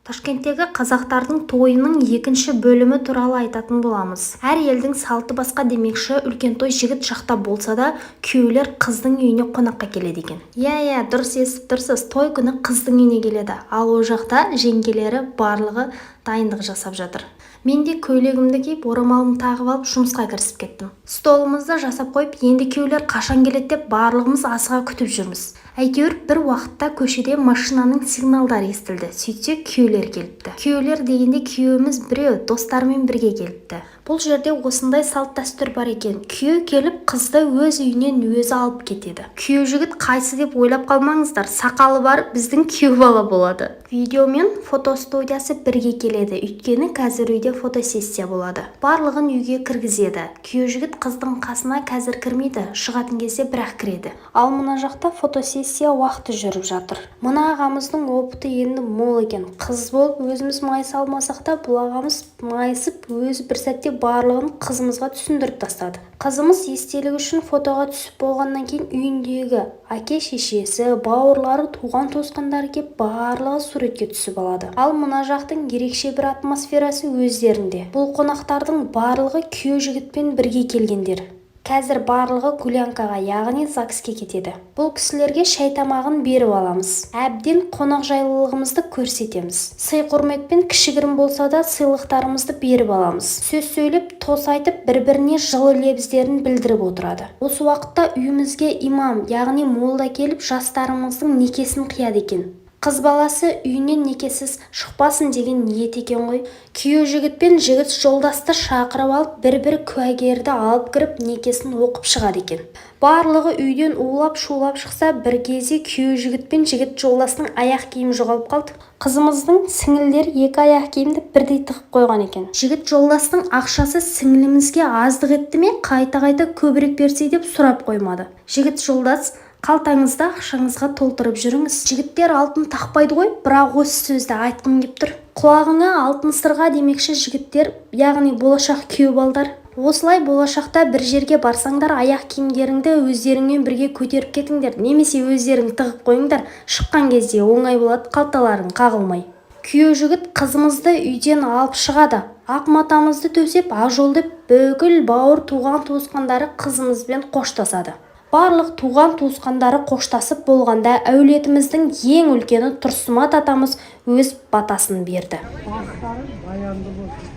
Ташкенттегі қазақтардың тойының екінші бөлімі туралы айтатын боламыз. Әр елдің салты басқа демекші, үлкен той жігіт жақта болса да, күйеулер қыздың үйіне қонаққа келеді екен. Иә, дұрыс естіп тұрсыз, той күні қыздың үйіне келеді. Ал ол жақта жеңгелері барлығы дайындық жасап жатыр. Мен де көйлегімді киіп, орамалымды тағып алып, жұмысқа кірісіп кеттім. Столымызды жасап қойып, енді күйеулер қашан келеді деп барлығымыз асыға күтіп жүрміз. Әйтеуір, бір уақытта көшеде машинаның сигналдары естілді. Сөйтсек, күйеулер келіпті. Күйеулер дегенде, күйеуіміз біреу, достарымен бірге келіпті. Бұл жерде осындай салт дәстүр бар екен: күйеу келіп, қызды өз үйінен өзі алып кетеді. Күйеу жігіт қайсы деп ойлап қалмаңыздар, сақалы бар біздің күйеу бала болады. Видео мен фотостудиясы бірге келеді, өйткені қазір үйде фотосессия болады. Барлығын үйге кіргізеді. Күйеу жігіт қыздың қасына қазір кірмейді, шығатын кезде бірақ кіреді. Ал мына жақта фотосессия уақыты жүріп жатыр. Мына ағамыздың опыты енді мол екен. Қыз болып өзіміз майыса алмасақ та, бұл ағамыз майысып, өзі бір сәтте барлығын қызымызға түсіндіріп тастады. Қызымыз естелік үшін фотоға түсіп болғаннан кейін, үйіндегі әке шешесі, бауырлары, туған туысқандары кеп, барлығы суретке түсіп алады. Ал мына жақтың ерекше бір атмосферасы өздерінде. Бұл қонақтардың барлығы күйеу жігітпен бірге келгендер. Қазір барлығы гулянкаға, яғни ЗАГСке кетеді. Бұл кісілерге шай тамағын беріп аламыз, әбден қонақжайлылығымызды көрсетеміз, сый құрметпен кішігірім болса да сыйлықтарымызды беріп аламыз. Сөз сөйлеп, тос айтып, бір біріне жылы лебіздерін білдіріп отырады. Осы уақытта үйімізге имам, яғни молда келіп, жастарымыздың некесін қияды екен. Қыз баласы үйінен некесіз шықпасын деген ниет екен ғой. Күйеу жігіт пен жігіт жолдасты шақырып алып, бір-бір куәгерді алып кіріп, некесін оқып шығады екен. Барлығы үйден улап-шулап шықса, бір кезде күйеу жігіт пен жігіт жолдасының аяқ киімі жоғалып қалды. Қызымыздың сіңілілері екі аяқ киімді бірдей тығып қойған екен. Жігіт жолдастың ақшасы сіңілімізге аздық етті ме, қайта-қайта көбірек берсей деп сұрап қоймады. Жігіт жолдас, қалтаңызды ақшаңызға толтырып жүріңіз. Жігіттер алтын тақпайды ғой, бірақ осы сөзді айтқым кеп тұр: құлағыңа алтын сырға демекші, жігіттер, яғни болашақ күйеу балдар, осылай болашақта бір жерге барсаңдар, аяқ киімдеріңді өздеріңмен бірге көтеріп кетіңдер немесе өздерің тығып қойыңдар. Шыққан кезде оңай болады, қалталарың қағылмай. Күйеу жігіт қызымызды үйден алып шығады. Ақ матамызды төсеп, ақ жол деп, бүкіл бауыр туған туысқандары қызымызбен қоштасады. Барлық туған туысқандары қоштасып болғанда, әулетіміздің ең үлкені Тұрсымат атамыз өз батасын берді. Бастарың баянды болсын,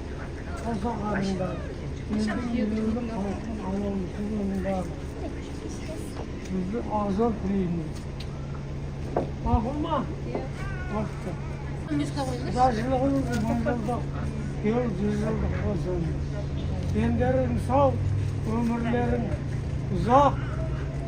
қоса, елдің, елеулі халықтың алауысы болыңдар. Сізді ақ жол тілеймін. Мақұл ма? Бақытты құдашылығыңыз 1000 жылдық, күйеу 100 жылдық болсын. Дендерің сау, өмірлерің ұзақ,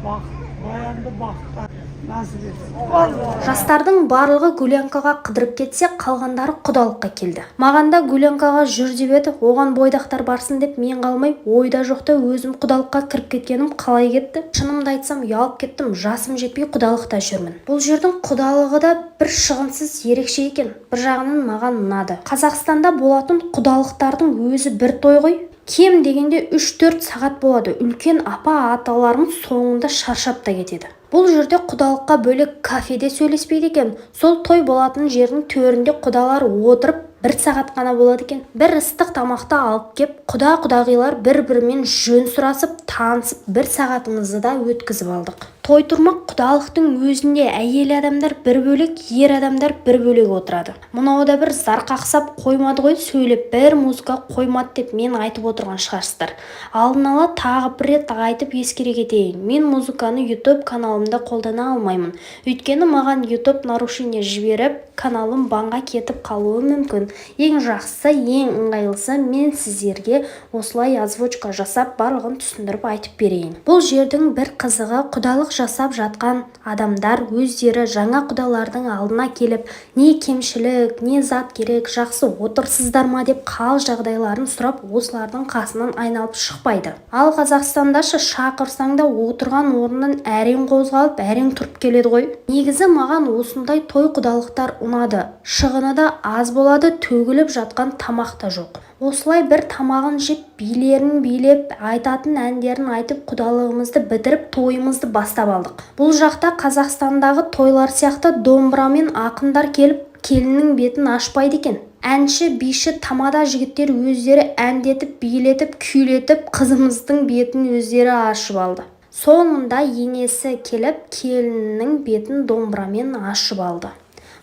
бақыт, баянды бақытқа нәсіп етсін. Жастардың барлығы гулянкаға қыдырып кетсе, қалғандары құдалыққа келді. Маған да гулянкаға жүр деп еді, оған бойдақтар барсын деп мен қалмай, ойда жоқта өзім құдалыққа кіріп кеткенім қалай кетті? Шынымды айтсам, ұялып кеттім, жасым жетпей құдалықта жүрмін. Бұл жердің құдалығы да бір шығынсыз, ерекше екен. Бір жағынан маған ұнады. Қазақстанда болатын құдалықтардың өзі бір той ғой, кем дегенде 3-4 сағат болады. Үлкен апа аталарымыз соңында шаршап та кетеді. Бұл жерде құдалыққа бөлек кафеде сөйлеспейді екен. Сол той болатын жердің төрінде құдалар отырып, бір сағат қана болады екен. Бір ыстық тамақты алып кеп, құда құдағилар бір бірімен жөн сұрасып, танысып, бір сағатымызды да өткізіп алдық. Той тұрмақ құдалықтың өзінде әйел адамдар бір бөлек, ер адамдар бір бөлек отырады. Мынау да бір зар қақсап қоймады ғой сөйлеп, бір музыка қоймады деп мен айтып отырған шығарсыздар. Алдын ала тағы бір рет айтып, ескере кетейін: мен музыканы YouTube каналымда қолдана алмаймын, өйткені маған YouTube нарушение жіберіп, каналым банға кетіп қалуы мүмкін. Ең жақсысы, ең ыңғайлысы, мен сіздерге осылай озвучка жасап, барлығын түсіндіріп айтып берейін. Бұл жердің бір қызығы, құдалық жасап жатқан адамдар өздері жаңа құдалардың алдына келіп, не кемшілік, не зат керек, жақсы отырсыздар ма деп хал жағдайларын сұрап, осылардың қасынан айналып шықпайды. Ал Қазақстанда ше, шақырсаң да, отырған орнынан әрең қозғалып, әрең тұрып келеді ғой. Негізі маған осындай той құдалықтар ұнады. Шығыны да аз болады, төгіліп жатқан тамақ та жоқ. Осылай бір тамағын жеп, билерін билеп, айтатын әндерін айтып, құдалығымызды бітіріп, тойымызды бастап алдық. Бұл жақта Қазақстандағы тойлар сияқты домбырамен ақындар келіп келіннің бетін ашпайды екен. Әнші, биші, тамада жігіттер өздері әндетіп, билетіп, күйлетіп, қызымыздың бетін өздері ашып алды. Соңында енесі келіп, келіннің бетін домбырамен ашып алды.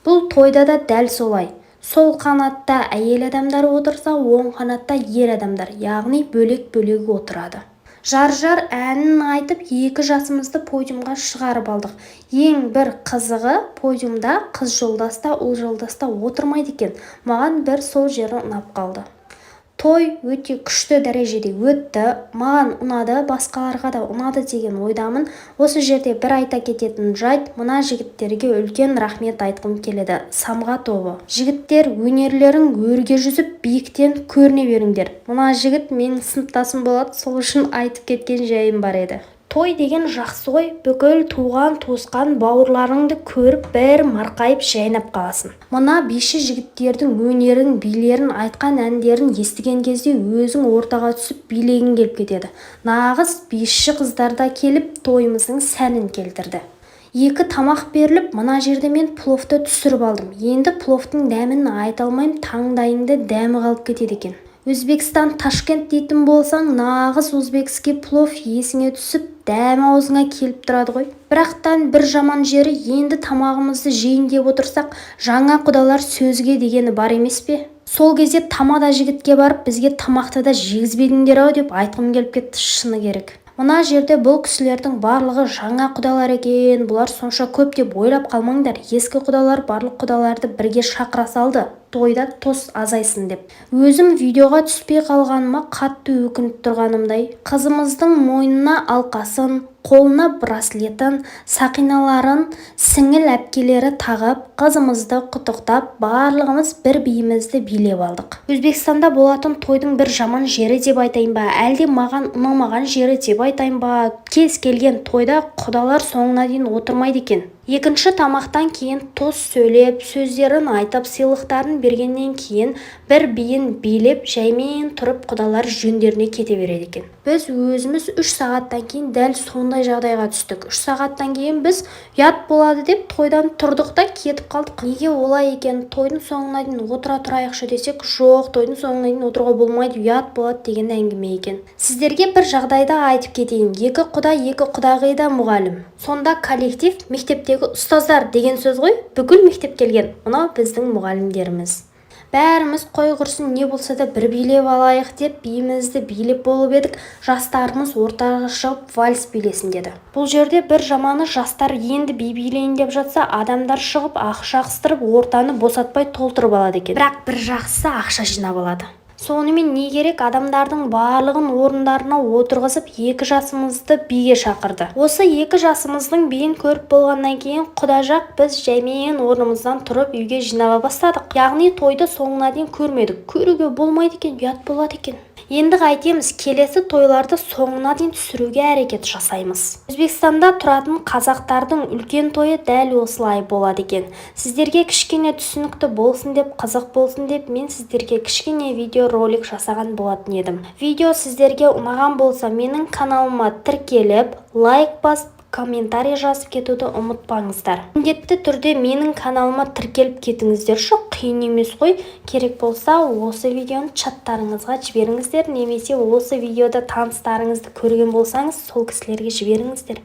Бұл тойда да дәл солай. Сол қанатта әйел адамдар отырса, оң қанатта ер адамдар, яғни бөлек-бөлек отырады. Жар-жар әнін айтып, екі жасымызды подиумға шығарып алдық. Ең бір қызығы, подиумда қыз жолдас та, ұл жолдас та отырмайды екен. Маған бір сол жері ұнап қалды. Той өте күшті дәрежеде өтті. Маған ұнады, басқаларға да ұнады деген ойдамын. Осы жерде бір айта кететін жайт, мына жігіттерге үлкен рахмет айтқым келеді. Самға тобы. Жігіттер, өнерлерің өрге жүзіп, биіктен көріне беріңдер. Мына жігіт менің сыныптасым болады, сол үшін айтып кеткен жайым бар еді. Той деген жақсы ғой, бүкіл туған-туысқан бауырларыңды көріп, бір марқайып жайнап қаласың. Мына биші жігіттердің өнерін, билерін, айтқан әндерін естіген кезде өзің ортаға түсіп билегің келіп кетеді. Нағыз биші қыздар да келіп, тойымыздың сәнін келтірді. Екі тамақ беріліп, мына жерде мен пловты түсіріп алдым. Енді пловтың дәмін айта алмаймын, таңдайыңда дәмі қалып кетеді екен. Өзбекстан, Ташкент дейтін болсаң, нағыз узбекский плов есіңе түсіп, дәмі аузыңа келіп тұрады ғой. Бірақтан бір жаман жері, енді тамағымызды жейін деп отырсақ, жаңа құдалар сөзге дегені бар емес пе? Сол кезде тамада жігітке барып, бізге тамақты да жегізбедіңдер-ау деп айтқым келіп кетті, шыны керек. Мына жерде бұл кісілердің барлығы жаңа құдалар екен, бұлар сонша көп деп ойлап қалмаңдар. Ескі құдалар барлық құдаларды бірге шақыра салды, тойда тос азайсын деп. Өзім видеоға түспей қалғаныма қатты өкініп тұрғанымдай. Қызымыздың мойнына алқасын, қолына браслетін, сақиналарын сіңіл әпкелері тағып, қызымызды құттықтап, барлығымыз бір биімізді билеп алдық. Өзбекстанда болатын тойдың бір жаман жері деп айтайын ба, әлде маған ұнамаған жері деп айтайын ба, кез келген тойда құдалар соңына дейін отырмайды екен. Екінші тамақтан кейін тост сөйлеп, сөздерін айтып, сыйлықтарын бергеннен кейін бір биін билеп, жаймен тұрып құдалар жөндеріне кете береді екен. Біз өзіміз 3 сағаттан кейін дәл сондай жағдайға түстік. 3 сағаттан кейін біз ұят болады деп тойдан тұрдық та кетіп қалдық. Неге олай екен? Тойдың соңына дейін отыра тұрайықшы десек, жоқ, тойдың соңына дейін отыруға болмайды, ұят болады деген әңгіме екен. Сіздерге бір жағдайды айтып кетейін. Екі құда, екі құдағи да мұғалім. Сонда коллектив мектептегі ұстаздар деген сөз ғой, бүкіл мектеп келген. Мынау біздің мұғалімдеріміз. Бәріміз қой құрсын, не болса да бір билеп алайық деп биімізді билеп болып едік, жастарымыз ортаға шығып вальс билесін деді. Бұл жерде бір жаманы, жастар енді би билейін деп жатса, адамдар шығып ақша қыстырып, ортаны босатпай толтырып алады екен. Бірақ бір жақсысы, ақша жинап алады. Сонымен не керек, адамдардың барлығын орындарына отырғызып, екі жасымызды биге шақырды. Осы екі жасымыздың биін көріп болғаннан кейін құда жақ біз жаймен орнымыздан тұрып үйге жинала бастадық. Яғни тойды соңына дейін көрмедік. Көруге болмайды екен, ұят болады екен. Енді қайтеміз, келесі тойларды соңына дейін түсіруге әрекет жасаймыз. Өзбекстанда тұратын қазақтардың үлкен тойы дәл осылай болады екен. Сіздерге кішкене түсінікті болсын деп, қызық болсын деп мен сіздерге кішкене видео ролик жасаған болатын едім. Видео сіздерге ұнаған болса, менің каналыма тіркеліп, лайк басып, комментарий жазып кетуді ұмытпаңыздар. Міндетті түрде менің каналыма тіркеліп кетіңіздерші, қиын емес қой. Керек болса, осы видеоны чаттарыңызға жіберіңіздер, немесе осы видеода таныстарыңызды көрген болсаңыз, сол кісілерге жіберіңіздер.